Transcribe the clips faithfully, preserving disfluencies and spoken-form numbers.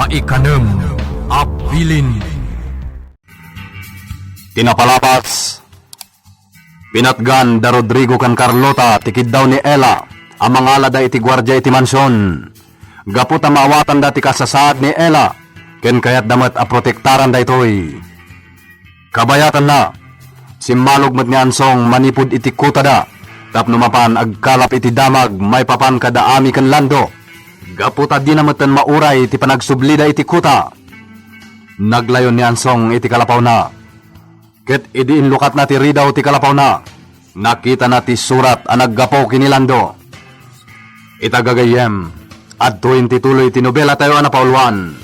Ikanem a bilin. Ti napalabas, pinatgan da Rodrigo ken Carlota ti kiddaw ni Ella a mangalada iti guardia iti mansion. Gapu ta maawatanda ti kasasaad ni Ella, ken kayatda met a protektaran daytoy. Kabayatanna, simmalog met ni Ansong manipud iti kutada tapno mapan agkalap iti damag maipapan kada Ami ken Lando. Gapu ta dina metten mauray ti panagsublida iti kuta. Naglayon ni Ansong iti kalapawna. Ket idi inlukatna ti ridaw ti kalapawna, nakitana ti surat a naggapu ken ni Lando. Ita gagayyem, adtoyen ti tuloy ti nobelatayo a napauluan.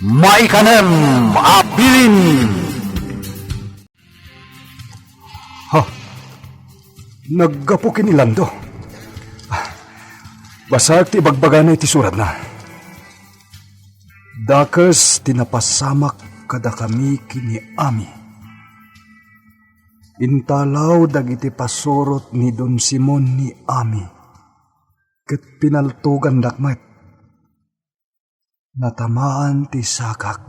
Maikanem a bilin! Ha? Naggapu ken ni Lando. Basaek ti ibagbagana iti suratna. Dakes ti napasamak kadakami ken ni Ami. Intalaw dagiti pasurot ni Don Simon ni Ami, ket pinaltogandak met. Natamaan ti sakak,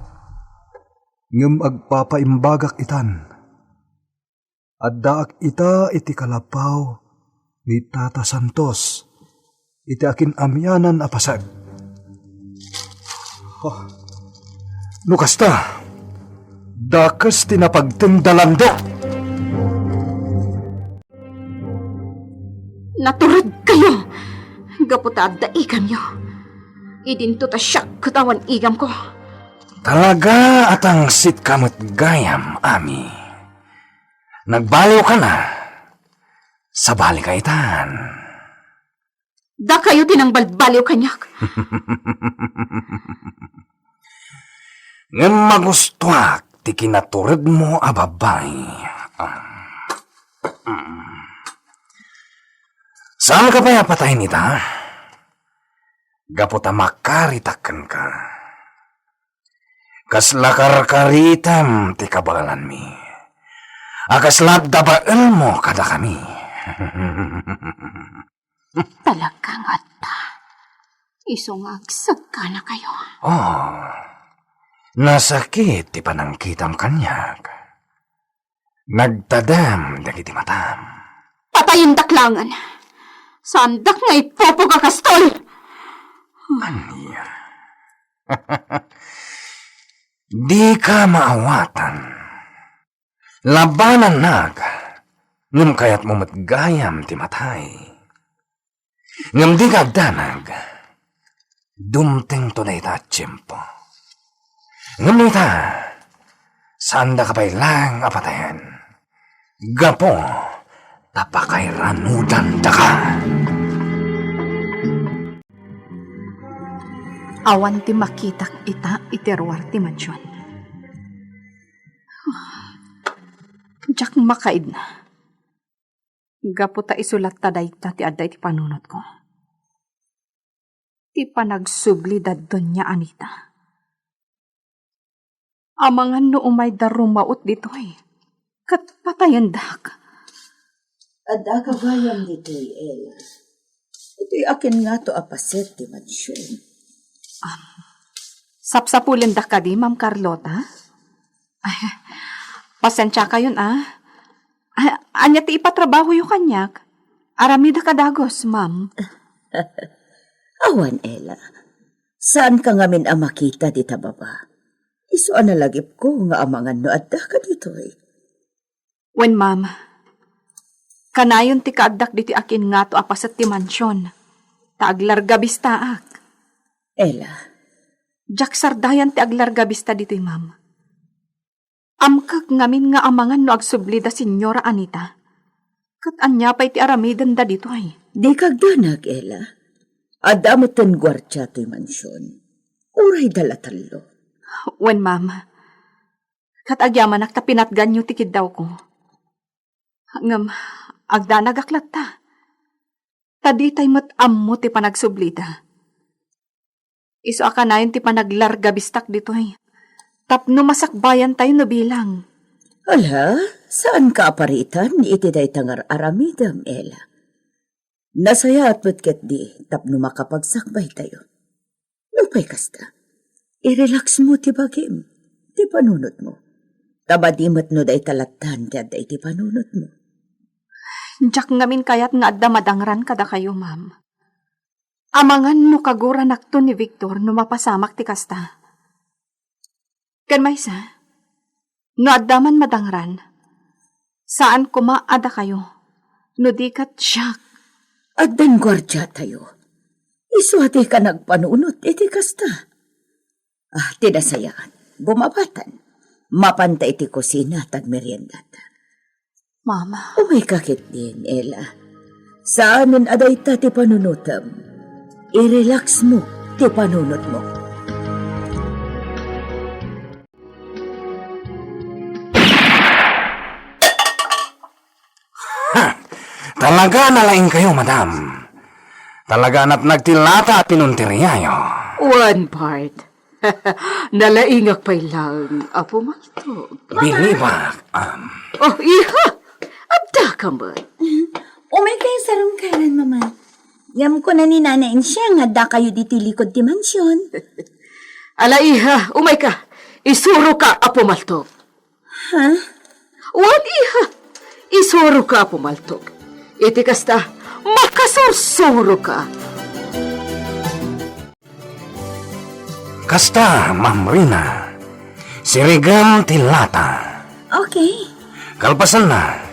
ngem agpapaimbagak itan. Addaak ita iti kalapaw ni Tata Santos iti akin-amianan a paset. Oh, no kasta, dakes ti napagtendalandok. Naturedkayo! Gapu ta adda igamyo. Idinto ta siak ket awan igamko. Talaga a tangsitka met gayam, Ami. Nagbaliwka na. Sabalika itan. Dakayo ti nangbalbaliw kaniak. Ngem magustuak ti kinaturedmo a babbai. Saanka pay a patayen ita? Gapu ta makaritak kenka. Kasla karkaritem ti kabaelanmi. A kasla adda baelmo kadakami. Talaga nga adda. Isu nga agsagkanakayo. Oh, nasakit ti panangkitam kaniak. Nagtadem dagiti matam. Patayendak laengen. Saandak nga ipupuga kastol. Ania? Dika maawatan. Labanannak, ngem kayatmo met gayam ti matay. Ngem dika agdanag, dumtengto dayta a tiempo. Ngem ita, saandaka pay laeng a patayen. Gapu ta pakairanudandaka. Awan ti makitak ita iti ruar ti mansion. Diak makaidna. Gapu ta isu latta dayta ti adda iti panunotko. Ti panagsubli da Doña Anita. Amangan no umayda rumaut ditoy, ket patayendak. Adda gayam ditoy, Ella. Itoy akin ngato a paset ti mansion. Sapsapulendak kadi, Ma'am Carlota? Ay, pasensiakayon, a. Ay, ania ti ipatrabahoyo kaniak? Aramidek a dagus, ma'am. Awan, Ella. Saanka ngamin a makita dita baba. Isu a nalagipko nga amangan no addaka ditoy. Wen, ma'am. Kanayon ti kaaddak ditoy akin ngato a paset ti mansion, ta aglarga bistaak. Ella. Diak sardayan ti aglarga bista ditoy, ma'am. Amkek ngamin nga amangan no agsubli da Señora Anita. Ket ania pay ti aramidenda ditoy? Dika agdanag, Ella. Adda metten guardia toy mansion. Uray da la tallo. Wen, ma'am. Ket agyamanak ta pinatganyo ti kiddawko. Ngem agdanagak latta. Ta ditay met ammo ti panagsublida. Isu a kanayon ti panaglarga bistak ditoy. Tapno masakbayantayo no bilang. Ala, saanka a paritan iti dayta nga ar-aramidem, Ella. Nasayaat met ketdi tapno makapagsakbaytayo. Nupay kasta, I-relax mo ti bagim, ti panunotmo. Ta madi met no dayta lattan ti adda iti panunotmo. Diak ngamin kayat nga adda madangran kadakayo, ma'am. Amangan no kaguranakto ni Victor no mapasamak ti kasta. Ken maysa, no adda man madangran, saan koma a dakayo, no di ket siak. Addan guardiatayo. Isu a dika nagpanunot iti kasta. Ah, ti nasayaat, bumabatan. Mapanta iti kusina ta agmeriendata. Mama. Umayka ketdin, Ella. Saanen a dayta ti panunotem. I-relax mo ti panunotmo. Ha! Talaga nalaingkayo, madam. Talaga natnag ti lata a pinunteriayo. Wen, Bart. Nalaingak pay laeng a pumaltog. Bilibak, am. Oh, iha! Adda ka met. Umay kayo sa rungkaran, Mama. Ngem kuna ni Nana Ensia nga adda kayo ditoy likod ti mansion. Ala, iha, umay ka. Isuro ka a pumaltog. Ha? Wen, iha. Isuro ka a pumaltog. Iti kasta, makasursuro ka. Kasta, Ma'am Rina, sirigem ti lata. Okay. Kalpasanna,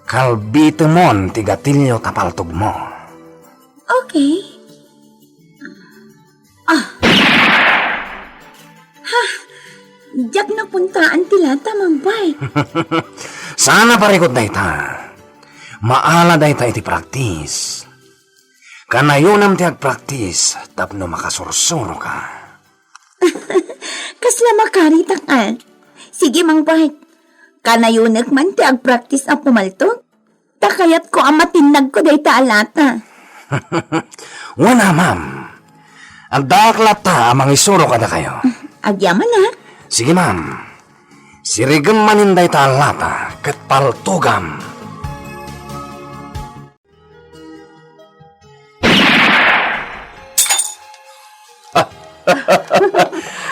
kalbitemon ti gatilio ta paltogmo. Okay. Ah. Ha? Diak napuntaan ti lata, Ma'am Bart. Saan a parikut dayta. Maala dayta iti practice. Kanayonem ti agpractice tapno makasursuro ka. Kasla makaritak, ah. Sige, Ma'am Bart. Kanayonek man ti agpractice a pumaltog. Ta kayatko a matinnagko dayta a lata. Wen a, ma'am. Addaak latta a mangisuro kadakayo. Agyamanak. Sige, ma'am. Sirigem manen dayta a lata ket paltogam.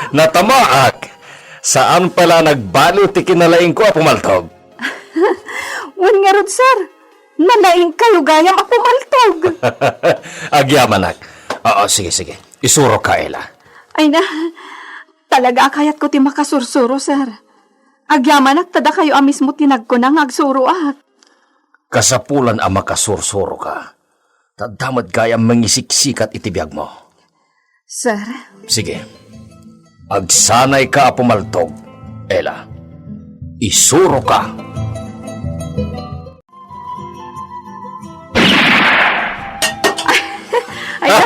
Natamaak. Saan pala nagbalo ti kinalaingko a pumaltog? Wen ngarud, sir. Nalaingkayo gayam a pumaltog. Agyamanak. Oo, sige, sige. Isuro ka, Ella. Ay na, talaga a kayatko ti makasursuro, sir. Agyamanak ta dakayo a mismo ti nagkuna nga agsuroak. Kasapulan a makasursuro ka. Ta adda met gayam mangisiksikat iti biagmo. Sir? Sige. Agsanay ka a pumaltog, Ella. Isuro ka. Ay, na,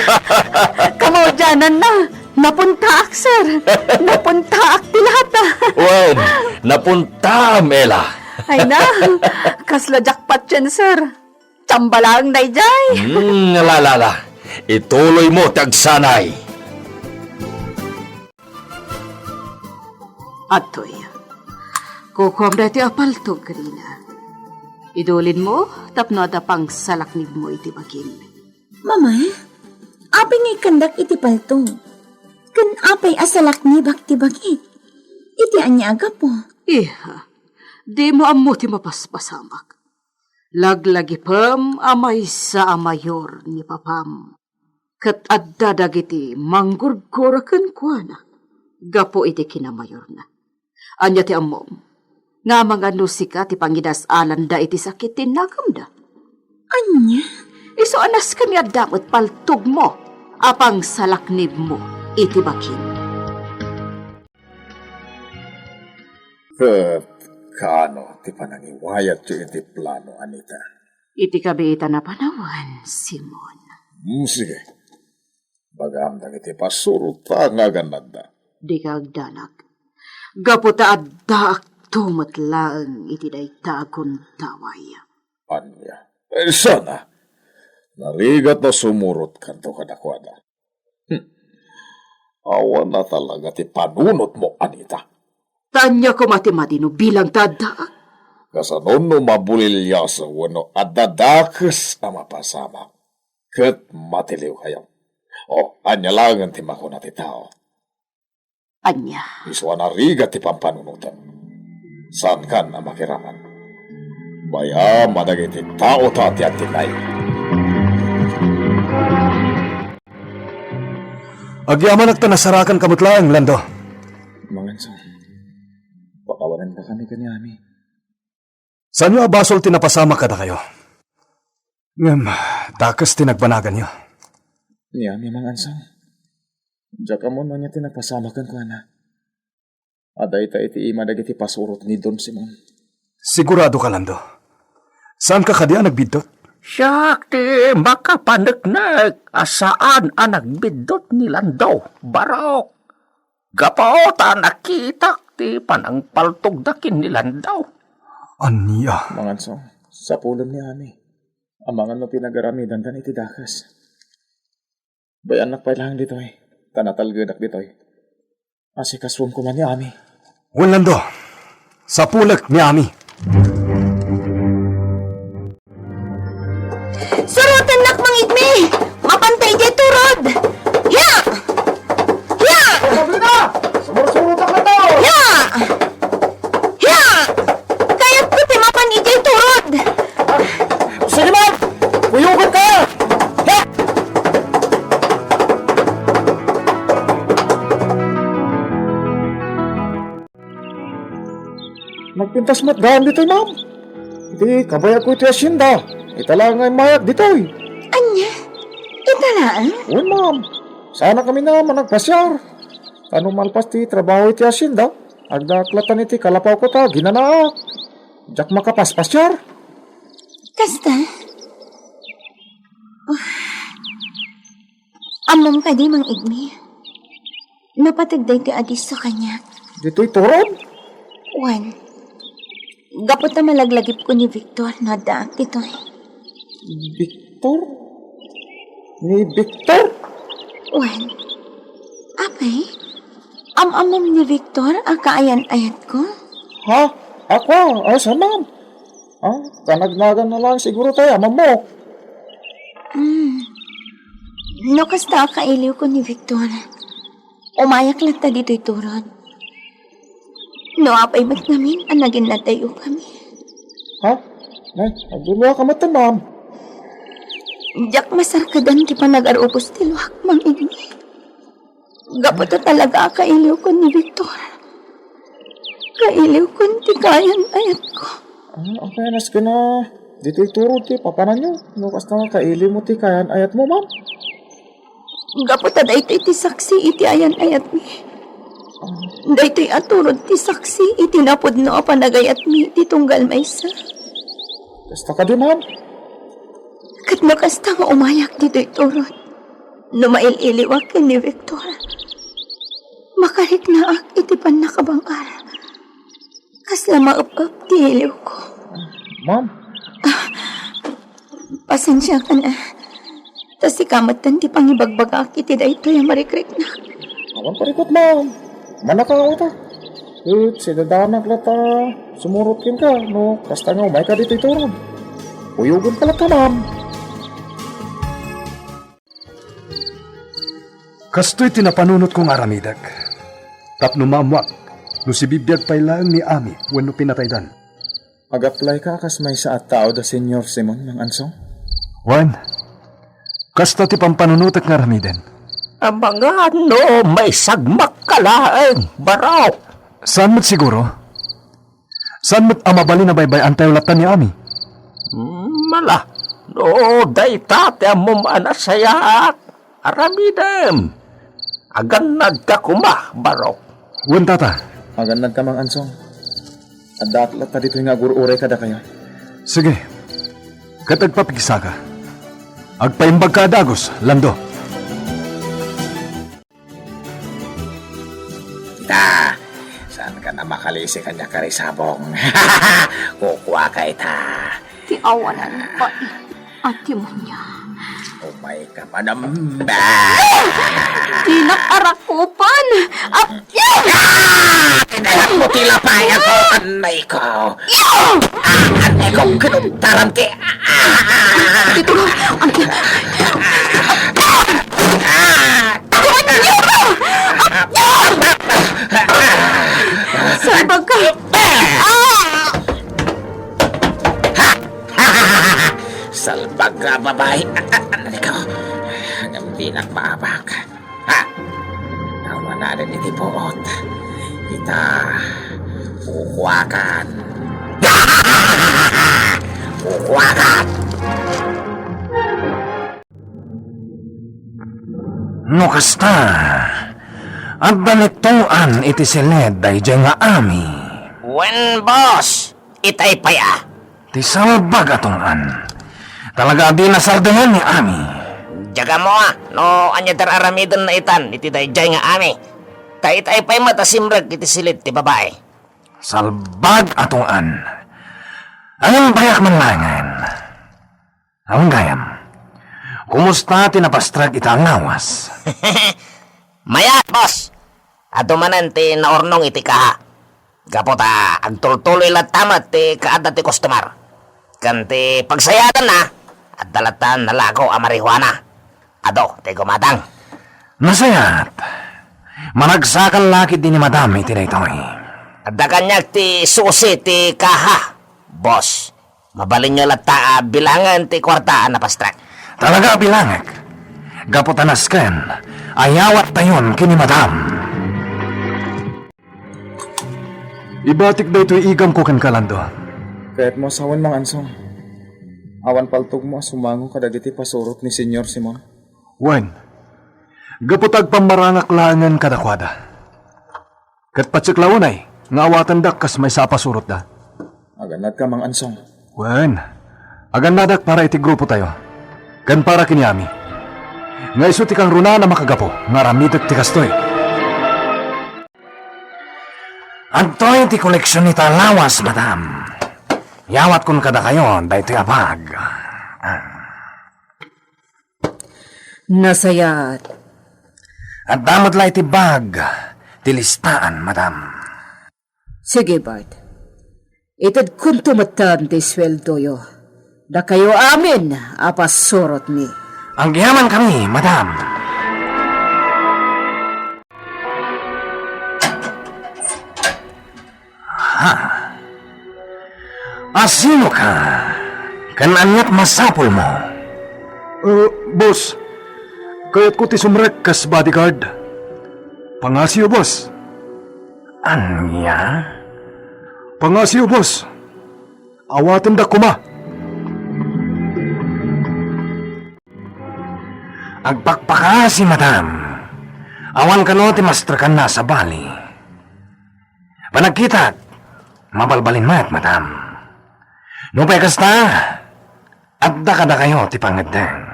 kamaudianan na. Napuntaak, sir. Napuntaak ti lata. Wen, napuntam, Ella. Ay na, kasla jackpot yan, sir. Tamba laeng daydiay. Hmm, ala, ala, ala. Ituloy mo ti agsanay. Adtoy. Kukuam daytoy a paltog, Rina. Idulin mo tapno adda pangsalaknibmo iti bagim. Mama, apay nga ikkandak iti paltog? Ken apay a salaknibak ti bagik? Iti ania a gapu? Iha, dimo ammo ti mapaspasamak. Laglagipem a maysa a mayor ni papam, ket adda dagiti manggurgura kenkuana gapu iti kinamayorna. Ania ti ammom? Nga amangan no sika ti pangidas-alanda iti sakit ti nagemda? Ania? Isu a nasken nga adda met paltogmo a pangsalaknibmo iti bagim. Ket kaano ti panangiwayatyo iti plano, Anita? Iti kabiitan a panawen, Simon. Hmm, sige. Bagam dagiti pasurota nga agannadda. Dika agdanag. Gapu ta addaakto met laeng iti dayta a gundaway. Ania? Eh, sana. Narigat no sumurotkanto kadakuada. Hmm. Awan a talaga ti panunotmo, Anita. Ta ania koma ti madi no bilang ta addaak? Kasano no mabuliliaso wenno adda dakes a mapasamak? Ket matiliwkayo. O, ania laengen ti makuna ti tao? Ania? Isu a narigat ti pampanunotem. Saankan a makiraman. Bayam a dagiti tao ta ti agtinnay. Agyamanak ta nasarakanka met laeng, Lando. Manganso, pakawanendakami ken ni Ami. Saanyo a basol ti napasamak kadakayo. Ngem, dakes ti nagbanaganyo. Ni Ami, Manganso, diak ammo no ania ti napasamak kenkuana. Adda ita iti ima dagiti pasurot ni Don Simon. Sigurado ka, Lando? Saanka kadi a nagbiddut? Siak ti makapaneknek a saan a nagbiddut ni Lando, Barok. Gapu ta nakitak ti panangpaltogda ken ni Lando. Ania? Manganso, sapulem ni Ami. Amangan no pinagaramedandan iti dakes. Bay-annak pay laeng ditoy, ta natalgenak ditoy. Asikasuem koma ni Ami. Wen, Lando, sapulek ni Ami. Surotennak, Mang Igmi! Mapanta idiay turod! Ya! Ya! Sabrina! Sumursurotak latta! Ya! Ya! Kayatko ti mapan idiay turod! Sige, ma'am! Kuyogan ka! Ya! Nagpintas met gayam ditoy, ma'am. Iti kabayagko iti hacienda, ita laeng nga immayak ditoy. Ania? Ita laeng? Wen, ma'am. Saanakami a managpasiar. Ta no malpas ti trabaho iti hacienda, agdaak lattan iti kalapawko ta ginanaak. Diak makapaspasiar. Kasta? Oh. Ammom kadi, Mang Igmi? Napateg daytoy a disso kaniak. Ditoy turod? Wen. Gapu ta malaglagipko ni Victor no addaak ditoy. Victor? Ni Victor? Wen. Apay? Am-ammom ni Victor a kaayan-ayatko? Ha? Ako? Ay, saan, ma'am? Ah, kanagnagan na lang siguro tayo, amam mo. Hmm. No kasta a kailiwko ni Victor, umayak latta ditoy turod. No apay met ngamin a naginnadayokami. Ha? Nay, agduluaka met, ma'am. Diak masarkadan ti panagarubos ti luak, Mang Igmi. Gapu ta talaga a kailiwkon ni Victor. Kailiwkon ti kaayan-ayatko. Ah, apay a nasken a ditoy turod ti papananyo? No kasta nga kailiwmo ti kaayan-ayatmo, ma'am? Gapu ta daytoy ti saksi iti ayan-ayatmi. Daytoy a turod ti saksi iti napudno a panagayatmi iti tunggal maysa. Kasta kadi, ma'am? Ket no kasta nga umayak ditoy turod, no mail-iliwak ken ni Victor, makariknaak iti pannakabang-ar. Kasla maep-ep ti iliwko. Ma'am? Ah, pasensiakan a. Ta sika metten ti pangibagbagaak iti daytoy a marikriknak. Awan parikut, ma'am. Manaka awata. Ket sidadanak latta sumurot kenka no kasta nga umayka ditoy turod. Uyogenka latta, ma'am. Kastoy ti napanunotko nga aramidek, tapno maammoak no sibibiag pay laeng ni Ami wenno pinataydan. Agaplayka a kas maysa a tao da Señor Simon, Mang Ansong? Wen, kasta ti pampanunotek nga aramiden. Amangan no maisagmakka laeng, Barok. Saan met siguro? Saan met a mabalin a baybay-antayo latta ni Ami? Mm, mala, no dayta ti ammom a nasayaat, aramidem. Agannadka koma, Barok. Wen, Tata. Agannadka, Mang Ansong. Addaak latta ditoy nga agur-uray kadakayo. Sige. Ket agpapigsaka. Agpaimbagka a dagus, Lando. Ita, saanka a makalisi kaniak, Karisabong? Kukuaka ita. Ti awanan pay a demonio. Umayka manamba. Dinak arakupan. Ah! Tinayakmo ti lapayko, annayko. Ah, annayko, kinuntaran ti. Ito, ang. Ah! Demonio! Ah! Babai, a, a, a, nalikaw. Ngem dinak maabak. Ha? Awan naden iti buot. Ita, kukuakan. Kukuakan! No kasta, adda ni Tong-an iti siled daydiay nga ami. Wen, boss, itay pay a. Ti salbag a Tong-an. Talaga a di nasardengan ni ami. Diak ammo a, no ania ti ar-aramidenna itan iti daydiay nga ami. Ta itay pay met a simrek iti siled ti babai. Salbag a Tong-an. Awan payak man laengen. Awan gayam. Kumusta ti napastrek ita a lawas? Mayat, boss. Adu manen ti naurnong iti kaha. Gapu ta agtultuloy latta met ti kaadda ti customer. Ken ti pagsayaatanna, adda latta nalako a marijuana. Adu ti gumatang. Nasayaat. Managsakan la ketdi ni Madam iti daytoy. Adda kaniak ti susi ti kaha, boss. Mabalinyo latta a bilangen ti kuarta a napastrek. Talaga a bilangek. Gapu ta nasken a yawattayon ken ni Madam. Ibatik daytoy igamko kenka, Lando. Kayatmo a sawen, Mang Ansong. Awan paltogmo a sumango kadagiti pasurot ni Señor Simon? Wen, gapu ta agpammarangak laengen kadakuada. Ket patsek la unay nga awatendak kas maysa a pasurotda. Agannadka, Mang Ansong. Wen, agannadak para iti grupotayo, ken para ken ni Ami. Nga isu ti kangrunaan a makagapu nga aramidek ti kastoy. Adtoy ti koleksion ita a lawas, madam. Yawatkon kadakayo daytoy a bag. Ah. Nasayaat. Adda met la iti bag ti listaan, madam. Sige, Bart. Itedkonto metten ti sueldoyo. Dakayo amin a pasurotmi. Agyamankami, madam. Ha? Asinoka? Ken aniat masapulmo? Eh, boss, kayatko ti sumrek kas bodyguard. Pangasiyo, boss. Ania? Pangasiyo, boss. Awatendak koma. Agpakpakaasi, madam. Awan kano ti mastrekanna a sabali. Panagkitak, mabalbalin met, madam. Nupay kasta, adda kadakayo ti pangngeddeng.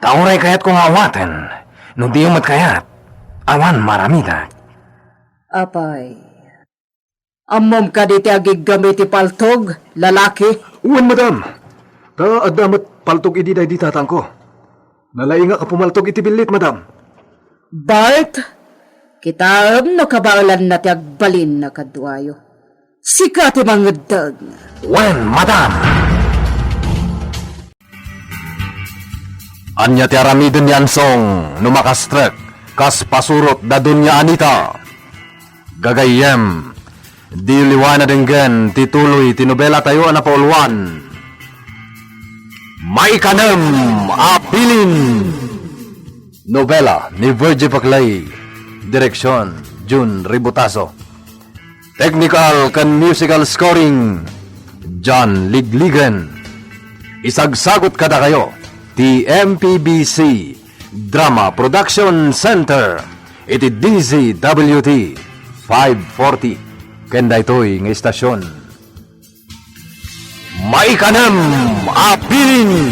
Ta uray kayatko nga awaten, no diyo met kayat, awan maaramidak. Apay, ammom kadi ti agiggam iti paltog, lalaki? Wen, madam. Ta adda met paltog idi daydi tatangko. Nalaingak a pumaltog iti billit, madam. Bart, kitaem no kabaelanna ti agbalinna kaduayo. Sika ti mangeddeng. Wen, madam. Ania ti aramiden ni Ansong no makastrek kas pasurot da Doña Anita? Gagayyem, di liwana denggen ti tuloy ti nobelatayo a napauluan. Maikanem a Bilin! Nobela ni Virgie Paclay. Direksion, Jun Ributaso. Technical ken musical scoring, John Ligligen. Isagsagut kadakayo ti M P B C Drama Production Center iti D Z W T five forty ken daytoy nga istasyon. Maikanem a Bilin!